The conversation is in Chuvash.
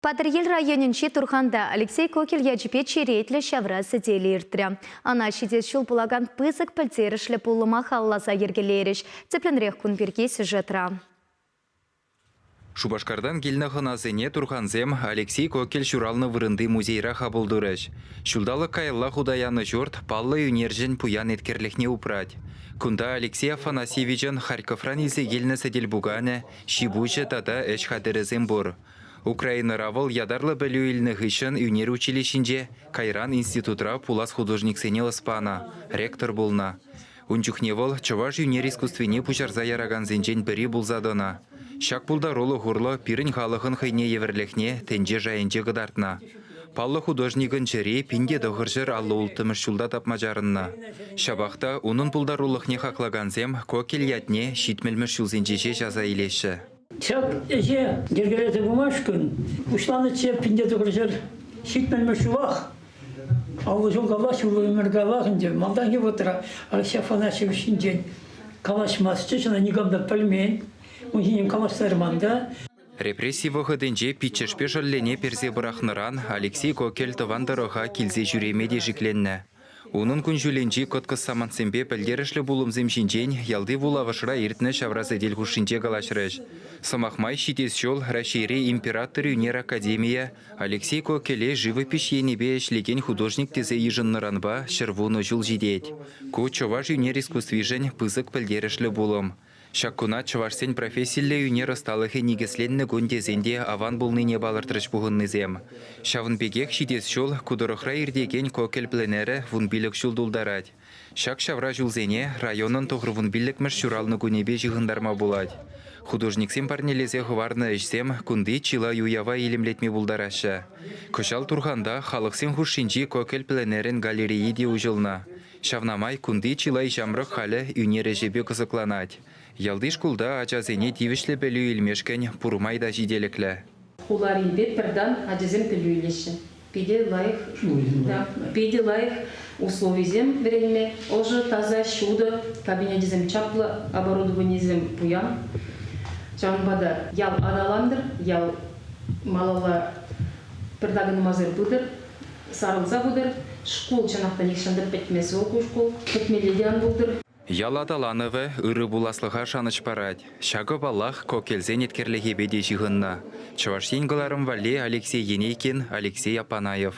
Патӑрьел районӗнчи Турханта Алексей Кокель ячӗпе черетлӗ ҫавра сӗтел иртрӗ. Ӑна ҫитес ҫул пулакан пысӑк пӗлтерӗшлӗ пулӑма халалласа йӗркелерӗҫ. Тӗплӗнрех кун пирки сюжетра. Шупашкартан килнӗ хӑнасене турхансем Алексей Кокель ҫуралнӑ вырӑнти музейра хапӑл турӗҫ. Ҫулталӑк каялла хута янӑ ҫурт паллӑ ӳнерҫӗн пуян еткерлӗхне упрать. Кунта Алексей Афанасьевичӑн Харьковран илсе килнӗ сӗтел-пуканӗ, ҫи-пуҫӗ тата ӗҫ хатӗрӗсем пур. Украинӑра вӑл ятарлӑ пӗлӳ илнӗ хыҫҫӑн ӳнер училищинче, кайран институтра пулас художниксене ӑс панӑ, ректор пулнӑ. Ун чухне вӑл чӑваш ӳнер искусствине пуҫарса яракансенчен пӗри пулса тӑнӑ. Ҫак пултарулӑх урлӑ пирӗн халӑхӑн хӑйне евӗрлӗхне тӗнче шайӗнче кӑтартнӑ. Паллӑ художникӑн чӗри 1956 ҫулта тапма чарӑннӑ. Ҫапах та унӑн пултарулӑхне хаклакансем Кокель ятне ҫитмӗлмӗш ҫулсенче ҫеҫ аса илеҫҫӗ. Ҫак ӗҫе йӗркелесе пымашкӑн пуҫланӑччӗ 1970-мӗш ҫулах. 50 ҫул каллах, ҫуллӑ ӗмӗр каллах ӗнтӗ. Малтанхи вӑхӑтра Алексей Афанасьевич ҫинчен калаҫмастчӗҫ, ӑна никам та пӗлмен. Ун ҫинчен калаҫтарман та. Репресси вӑхӑтӗнче пиччӗшпе шӑллӗне персе пӑрахнӑран Алексей Кокель тӑван тӑрӑха килсе ҫӳреме те шикленнӗ. Унӑн кун-ҫулӗнчи кӑткӑс самантсемпе пӗлтерӗшлӗ пулӑмсем ҫинчен ялти вулавӑшра иртнӗ ҫавра сӗтел хушшинче калаҫрӗҫ. Сӑмах май, ҫитес ҫул Раҫҫейри император ӳнер академийӗ Алексей Кокеле живопиҫ енӗпе ӗҫлекен художник тесе йышӑннӑранпа 110 ҫул ҫитет. Ку чӑваш ӳнер искусствишӗн пысӑк пӗлтерӗшлӗ пулӑм. Ҫак куна чӑвашсен профессиллӗ ӳнер ӑсталӑхӗ никӗсленнӗ кун тесен те аван пулнине палӑртрӗҫ пухӑннисем. Ҫавӑн пекех ҫитес ҫул ку тӑрӑхра иртекен Кокель пленэрӗ 15 ҫул тултарать. Ҫак ҫавра ҫулсене районӑн 95-мӗш ҫуралнӑ кунӗпе ҫыхӑнтарма пулать. Художниксем парнелесе хӑварнӑ ӗҫсем кунти чылай уява илемлетме пултараҫҫӗ. Кӑҫал Турханта халӑхсен хушшинчи Кокель пленэрӗн галерейи те уҫӑлнӑ. Ҫавна май кунти чылай ҫамрӑк халӗ ӳнер ӗҫӗпе кӑсӑкланать. Ялти шкулта ачасене тивӗҫлӗ пӗлӳ илмешкӗн пур май та ҫителӗклӗ. Хуларипе пӗртан ачасем пӗлӳ илеҫҫӗ. Питӗ лайӑх, питӗ лайӑх условисем вӗренме. Ӑшӑ, таса, ҫутӑ, кабинечӗсем чаплӑ, оборудованисем пуян. Ҫавӑнпа та ял аталантӑр, ял малалла пӗр такӑнмасӑр пытӑр. Сарӑлса пытӑр. Шкул чӑнах та нихҫан та пӗтмест вӑл ку шкул. Пӗтмелле те ан пултӑр. Ял аталанӑвӗ ырӑ пуласлӑха шанӑҫ парать. Ҫакӑ, паллах, Кокельсен еткерлӗхӗпе те ҫыхӑннӑ. Чӑваш Ен кӑларӑм валли Алексей Енейкин, Алексей Апанаев.